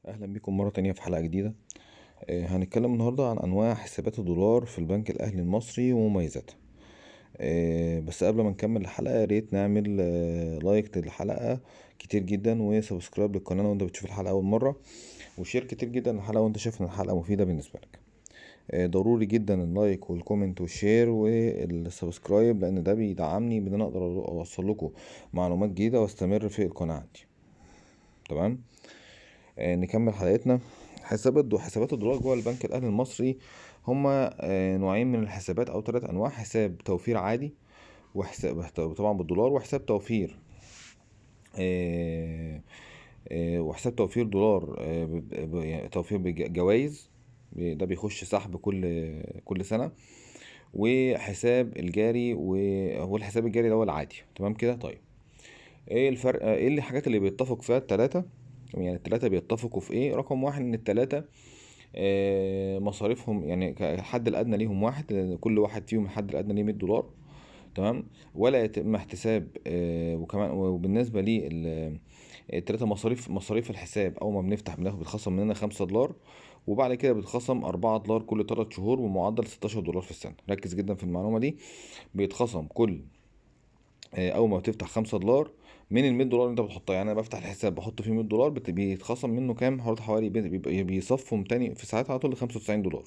اهلا بكم مرة تانية في حلقة جديدة. هنتكلم النهاردة عن انواع حسابات الدولار في البنك الاهلي المصري ومميزاتها. بس قبل ما نكمل الحلقة يا ريت نعمل like للحلقة كتير جدا، و subscribe للقناة وانت بتشوف الحلقة اول مرة، و share كتير جدا للحلقة وانت شايف ان الحلقة مفيدة بالنسبة لك. ضروري جدا ال like وال comment وال share وال subscribe، لان ده بيدعمني بان انا اقدر اوصل لكم معلومات جديدة واستمر في القناة عندي. تمام، نكمل حلقتنا. حسابات الدولار جوه البنك الاهلي المصري هما نوعين من الحسابات او 3 انواع: حساب توفير عادي، وحساب طبعا بالدولار، وحساب توفير وحساب توفير دولار، توفير بجوائز، ده بيخش سحب كل سنة، وحساب الجاري، وهو الحساب الجاري ده هو العادي. تمام كده. طيب ايه الفرق؟ ايه الحاجات اللي بيتفق فيها التلاتة؟ يعني التلاتة بيتفقوا في ايه؟ رقم واحد ان التلاتة، مصاريفهم يعني الحد الادنى ليهم واحد، لان كل واحد فيهم الحد الادنى ليه 100 دولار. تمام، ولا يتم احتساب، وكمان وبالنسبة لي التلاتة مصاريف الحساب اول ما بنفتح بيتخصم مننا 5 دولار، وبعد كده بيتخصم 4 دولار كل 3 شهور بمعدل 16 دولار في السنة. ركز جدا في المعلومة دي. بيتخصم اول ما بتفتح 5 دولار من ال 100 دولار اللي انت بتحطها. يعني انا بفتح الحساب بحط فيه 100 دولار، بيتخصم منه كام؟ حوالي بيصفهم تاني في ساعتها على طول 95 دولار،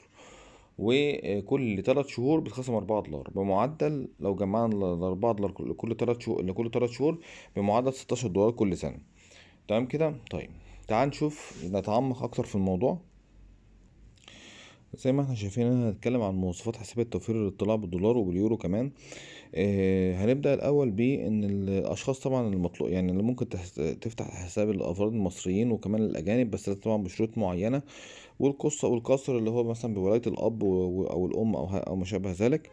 وكل 3 شهور بيتخصم 4 دولار بمعدل، لو جمعنا ال 4 دولار كل 3 شهور، لكل 3 شهور بمعدل 16 دولار كل سنة. تمام كده. طيب تعال نشوف نتعمق اكتر في الموضوع. زي ما احنا شايفين هنا هنتكلم عن مواصفات حسابات توفير الاطلاع بالدولار وباليورو كمان. هنبدأ الأول بإن الأشخاص طبعا المطلوب، يعني اللي ممكن تفتح حساب الأفراد المصريين وكمان الأجانب، بس طبعا بشروط معينة، والقصة والقصر اللي هو مثلا بولاية الأب أو الأم أو ما شابه ذلك.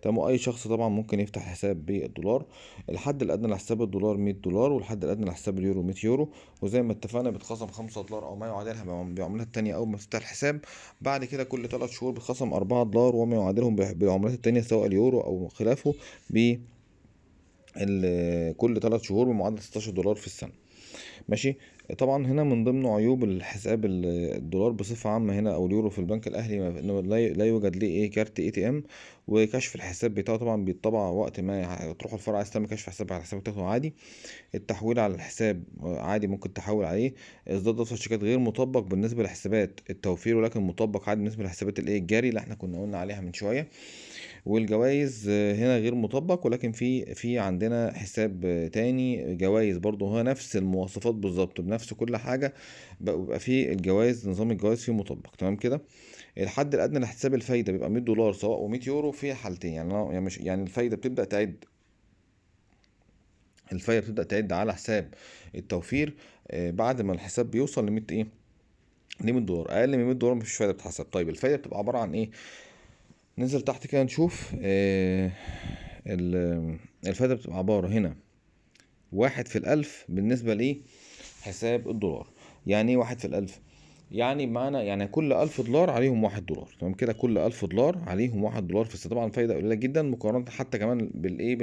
تمام، وأي شخص طبعا ممكن يفتح حساب بالدولار. الحد الأدنى لحساب الدولار 100 دولار، والحد الأدنى لحساب اليورو 100 يورو، وزي ما اتفقنا بيتخصم 5 دولار أو ما يعادلها بعملات التانية أول ما تفتح الحساب. بعد كده كل 3 شهور بيتخصم 4 دولار وما يعادلهم بالعملات التانية سواء اليورو أو خلافه كل 3 شهور بمعدل 16 دولار في السنة. ماشي. طبعا هنا من ضمن عيوب الحساب الدولار بصفة عامة هنا او اليورو في البنك الاهلي، انه لا يوجد ليه كارت ATM، وكشف الحساب بتاعه طبعا بيتطبع وقت ما تروح الفرع عايز تعمل كشف حساب على حسابك تاخده عادي. التحويل على الحساب عادي ممكن تحول عليه. اصدار دفتر شيكات غير مطبق بالنسبة لحسابات التوفير، ولكن مطبق عادي بالنسبة لحسابات الجاري اللي احنا كنا قلنا عليها من شوية. والجوائز هنا غير مطبق، ولكن في عندنا حساب تاني جوائز برضه هو نفس المواصفات بالظبط بنفس كل حاجة، بيبقى فيه الجوائز، نظام الجوائز فيه مطبق. تمام كده. الحد الأدنى لحساب الفايدة بيبقى 100 دولار سواء و100 يورو في حالتين. يعني أنا، يعني مش، يعني الفايدة بتبدأ تعد، الفايدة بتبدأ تعد على حساب التوفير، بعد ما الحساب بيوصل لمية إيه؟ لمية دولار. أقل من 100 دولار مفيش فايدة بتتحسب. طيب الفايدة بتبقى عبارة عن إيه؟ ننزل تحت كده نشوف. الفايدة بتبقى عبارة هنا 1 في الألف بالنسبة لحساب الدولار. يعني إيه 1 في الألف؟ يعني بمعنى يعني كل 1000 دولار عليهم 1 دولار. تمام كده، كل 1000 دولار عليهم 1 دولار في السنة. طبعا الفايدة قليلة جدا مقارنة حتى كمان بالإيه،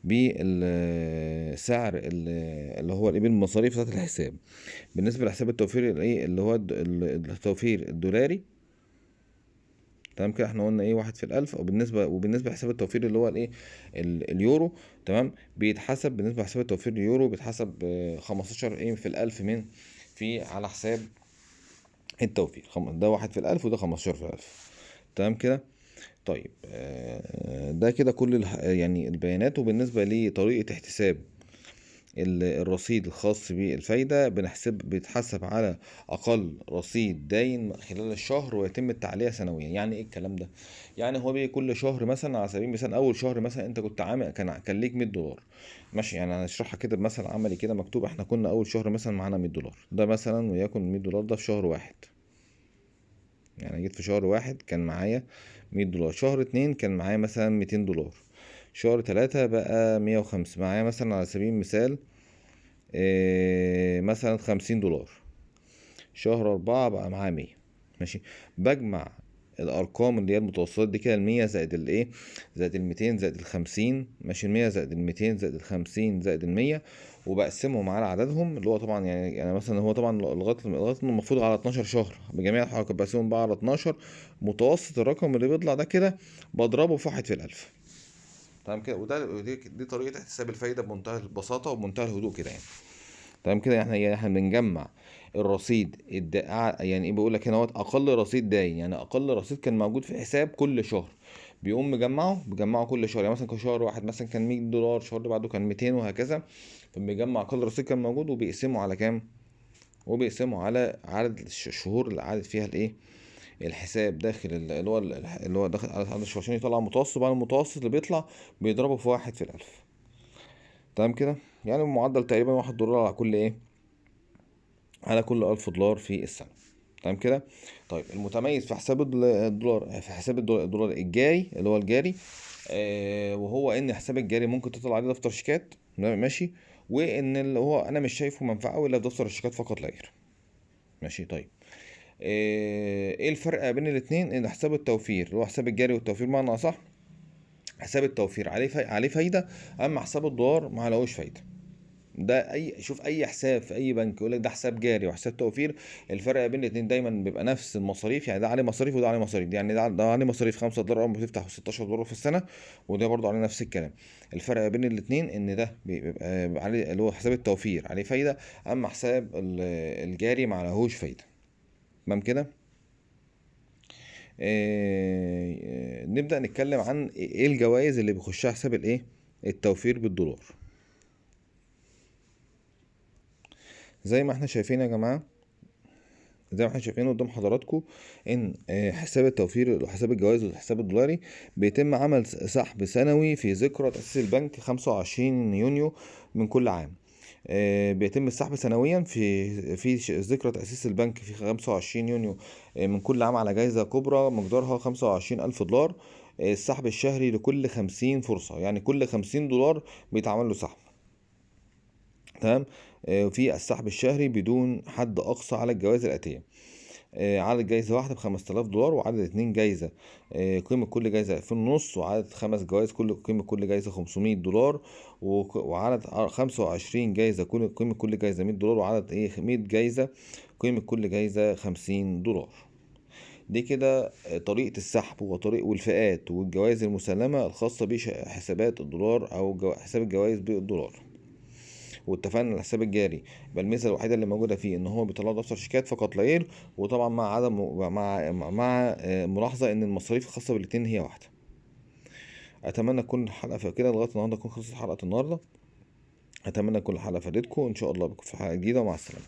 بالسعر اللي هو الإيه، بالمصاريف بتاعت الحساب. بالنسبة لحساب التوفير الإيه اللي هو التوفير الدولاري. تمام كده، احنا قلنا ايه 1 في الألف. وبالنسبة لحساب التوفير اللي هو الايه اليورو، تمام، بيتحسب بالنسبة لحساب التوفير اليورو بيتحسب، 15 ايه في الألف من في على حساب التوفير. ده 1 في الألف وده 15 في الألف. تمام كده. طيب، ده كده كل البيانات. وبالنسبة لطريقة احتساب الرصيد الخاص بالفايدة، بيتحسب على أقل رصيد داين خلال الشهر ويتم التعلية سنويا. يعني إيه الكلام ده؟ يعني هو بيجي كل شهر مثلا، على سبيل المثال أول شهر مثلا أنت كنت عامل، كان ليك 100 دولار، ماشي. يعني أنا هشرحها كده بمثل عملي كده مكتوب. إحنا كنا أول شهر مثلا معانا 100 دولار، ده مثلا وليكن 100 دولار ده في شهر واحد. يعني جيت في شهر واحد كان معايا 100 دولار، شهر 2 كان معايا مثلا 200 دولار، شهر 3 بقى 105، معايا مثلا على سبيل المثال، مثلا 50 دولار، شهر 4 بقى معايا 100. ماشي. بجمع الارقام اللي هي المتوسطات دي كده، المية زائد الايه، زائد الميتين زائد الخمسين، ماشي، المية زائد الميتين زائد الخمسين زائد المية، وبقسمهم على عددهم اللي هو طبعا يعني مثلا هو طبعا لغاية المفروض على 12 شهر بجميع الحركات، بقسمهم بقى على 12، متوسط الرقم اللي بيطلع ده كده بضربه في 1 في الألف. تمام كده. وده دي طريقه احتساب الفايدة بمنتهى البساطة وبمنتهى الهدوء كده يعني. تمام كده. احنا بنجمع الرصيد يعني ايه، بيقول لك هنا اهوت اقل رصيد داين، يعني اقل رصيد كان موجود في الحساب كل شهر بيقوم مجمعة كل شهر. يعني مثلا كل شهر واحد مثلا كان 100 دولار، الشهر اللي بعده كان 200 وهكذا، فبيجمع اقل رصيد كان موجود وبيقسمه على كام؟ وبيقسمه على عدد الشهور اللي قعدت فيها الايه الحساب داخل اللي هو داخل على عدد الشهور عشان يطلع متوسط. بعد المتوسط اللي بيطلع بيضربه في 1 في الألف. تمام كده. يعني المعدل تقريبا 1 دولار على كل ايه، على كل 1000 دولار في السنة. تمام كده. طيب المتميز في حساب الدولار، في حساب الدولار الجاري اللي هو الجاري، وهو ان حساب الجاري ممكن تطلع عليه دفتر شيكات، ماشي، وان اللي هو انا مش شايفه منفعه الا في دفتر الشيكات فقط لا غير. ماشي. طيب ايه الفرق بين الاثنين؟ ان حساب التوفير اللي هو حساب الجاري والتوفير معنى اصح، حساب التوفير عليه فايده، اما حساب الدولار ما عليهوش فايده. ده اي شوف اي حساب في اي بنك يقول لك ده حساب جاري وحساب توفير، الفرق بين الاثنين دايما بيبقى نفس المصاريف، يعني ده عليه مصاريف وده عليه مصاريف، يعني ده عليه مصاريف 5 دولار اول ما بتفتح و16 دولار في السنة، وده برضو عليه نفس الكلام. الفرق بين الاثنين ان ده بيبقى عليه اللي هو حساب التوفير عليه فايده، اما حساب الجاري ما عليهوش فايده. تمام كده. نبدأ نتكلم عن ايه الجوائز اللي بيخشها حساب الايه التوفير بالدولار. زي ما احنا شايفين يا جماعة، زي ما احنا شايفين قدام حضراتكم ان حساب التوفير وحساب الجوائز والحساب الدولاري بيتم عمل سحب سنوي في ذكرى تأسيس البنك 25 يونيو من كل عام. بيتم السحب سنويا في ذكرى تأسيس البنك في 25 يونيو من كل عام على جائزة كبرى مقدارها 25,000 دولار. السحب الشهري لكل 50 فرصة، يعني كل 50 دولار بيتعمل له سحب. تمام. في السحب الشهري بدون حد أقصى على الجوائز الآتية: عدد جايزة واحدة ب5000 دولار، وعدد 2 جايزة قيمة كل جايزة 2500، وعدد 5 جوائز قيمة كل جايزة 500 دولار، وعدد 25 جايزة قيمة كل جايزة 100 دولار، وعدد 100 جايزة قيمة كل جايزة 50 دولار. دي كده طريقة السحب وطريق والفئات والجوائز المسلمة الخاصة بحسابات الدولار أو حساب الجوائز بالدولار. واتفقنا على الحساب الجاري، يبقى الميزة الوحيدة اللي موجودة فيه ان هو بيطلع دفتر شيكات فقط لا غير، وطبعا مع عدم مع ملاحظة ان المصاريف الخاصة بالاثنين هي واحدة. اتمنى تكون الحلقة في كده لغاية النهارده، تكون خلصت حلقة النهارده. اتمنى تكون الحلقة فادتكم، ان شاء الله بكون في حلقة جديدة، ومع السلامة.